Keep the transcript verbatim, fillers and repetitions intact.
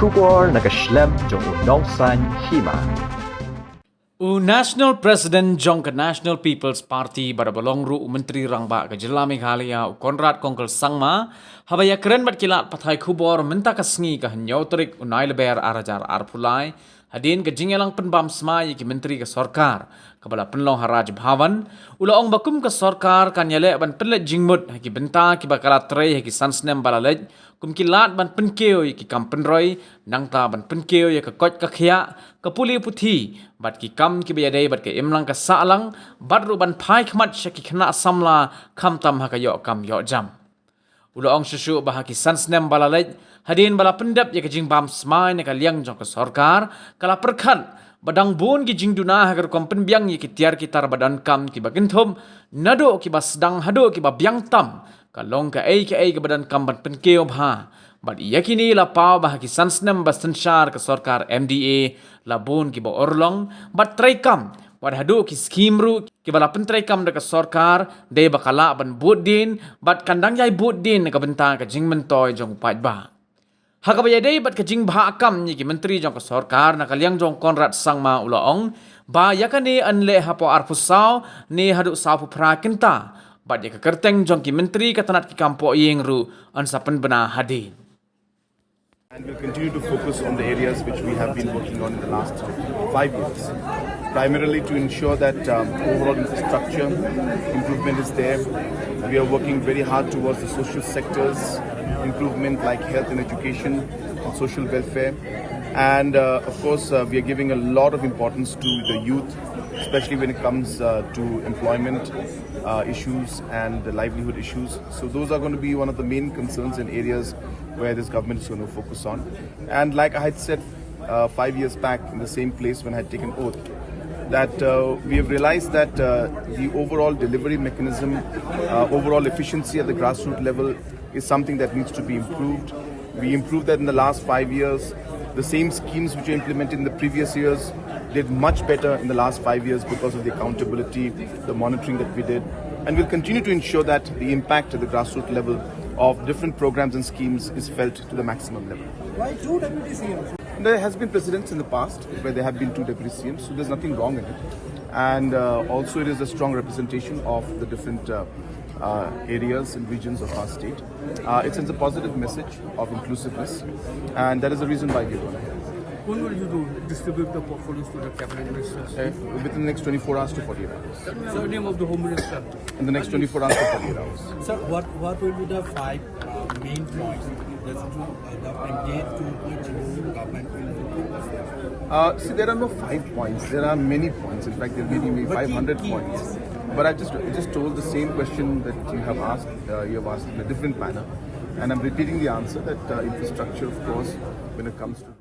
Khubor na ka shlem jong u Nongsaiñ Hima. U National President jong ka National People's Party bad uba long ruh u Myntri Rangbah ka jylla Meghalaya u Conrad Kongkal Sangma haba ïakren bad ki lad pathai khubor mynta ka sngi ka hynñiew tarik u Nailyber ar hajar arphew lai, hadien ka jingïalang pynbam smai ïa ki myntri ka sorkar kaba la pynlong ha Raj Bhavan, u la ong ba kum ka sorkar kan ïaleh ban pynleit jingmut ha ki bynta kiba ka la trei ha ki san snem ba la leit, kum ki lad ban pynkiew ïa ki kam pynroi, nangta ban pynkiew ïa ka koit ka khiah, ka pule puthi, bad ki kam kiba ïadei bad ka imlang ka sahlang, bad ruh ban phai khmat sha ki khynnah samla khamtam ha ka ïoh kam ïoh jam. U la ong shuh shuh ba ha ki san snem ba la leit, hadien ba la pyndep ïa ka jingbam smai na ka liang jong ka sorkar, ka la pyrkhat ba dang bun ki jingduna ha ka rukom pynbiang ïa ki tiar ki tar ba donkam kiba kynthup, naduh kiba sdang haduh kiba biang tam, ka long kaei kaei kaba donkam ban pynkiew bha. Bad ïa kine la paw ba ha ki san snem ba synshar ka sorkar M D A la bun kiba urlong bad treikam, bad haduh ki skhim ruh kiba la pyntreikam da ka sorkar, dei ba ka lah ban bud dien bad kan dang ïai bud dien na ka bynta ka jingmyntoi jong u paidbah. Ha kaba ïadei bad ka jingbhah kam ïa ki myntri jong ka sorkar, na ka liang jong u Conrad Sangma u la ong ba ïa kane yn leh hapoh arphew saw ne haduh sawphew phra kynta, bad ïa ka kyrteng jong ki myntri ka tnat ki kam pohïing ruh yn sa pynbna hadien. And we'll continue to focus on the areas which we have been working on in the last five years, primarily to ensure that um, overall infrastructure improvement is there. We are working very hard towards the social sectors improvement, like health and education and social welfare. And uh, of course, uh, we are giving a lot of importance to the youth, especially when it comes uh, to employment uh, issues and the livelihood issues. So those are going to be one of the main concerns and areas where this government is going to focus on. And like I had said uh, five years back in the same place when I had taken oath, that uh, we have realized that uh, the overall delivery mechanism, uh, overall efficiency at the grassroots level is something that needs to be improved. We improved that in the last five years. The same schemes which were implemented in the previous years did much better in the last five years because of the accountability, the monitoring that we did. And we'll continue to ensure that the impact at the grassroots level of different programs and schemes is felt to the maximum level. Why two deputy C Ms? There has been precedents in the past where there have been two deputy C Ms, so there's nothing wrong in it. And uh, also, it is a strong representation of the different uh, uh, areas and regions of our state. Uh, it sends a positive message of inclusiveness, and that is the reason why we are going ahead. When will you do distribute the portfolios to the cabinet ministers? Uh, within the next twenty-four hours to forty-eight hours. Sir, the name of the Home Minister. In the next twenty-four hours to forty-eight hours. Sir, what, what will be the five uh, main points that you, uh, the M D A two point oh government will look at? Uh, see, there are no five points. There are many points. In fact, there may be maybe five hundred points. But I just, I just told the same question that you have asked, uh, you have asked in a different manner. And I'm repeating the answer that uh, infrastructure, of course, when it comes to